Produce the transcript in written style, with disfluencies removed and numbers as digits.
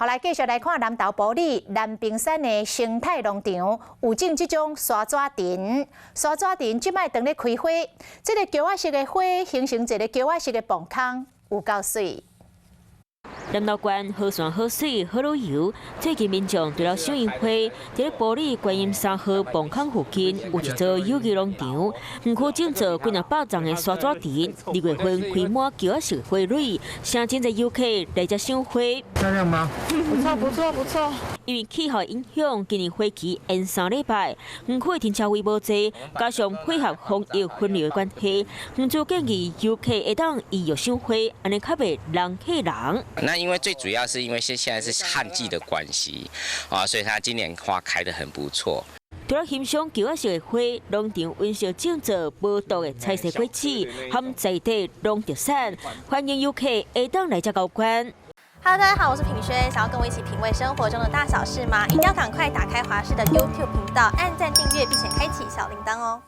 好，來繼續來看南投埔里南屏山的生態農場，有種這種沙紙藤，沙紙藤這擺當咧開花，這个橋仔式的花形成一个橋仔式的磅空，有夠媠。南投縣好山好水好旅遊，最近民眾除了賞櫻花，佇咧埔里觀音三號磅空附近有一座有機農場，園區種植幾若百叢的沙紙藤，2月份開滿橋仔式花蕊，誠濟遊客來遮賞花。漂亮嗎？不錯不錯不錯。因為氣候影響，今年花期延3禮拜，園區的停車位無濟，加上配合防疫分流的關係，園主建議遊客會當預約賞花，按呢較袂人擠人。那因為最主要是因為現在是旱季的關係，啊，所以它今年花開得很不錯。除了欣賞橋仔式的花，農場溫室種植無毒的彩色果子，和在地農特產，歡迎遊客會當來遮參觀。 Hello，大家好，我是品軒，想要跟我一起品味生活中的大小事嗎？一定要趕快打開華視的 YouTube 頻道，按讚訂閱，並且開啟小鈴鐺哦。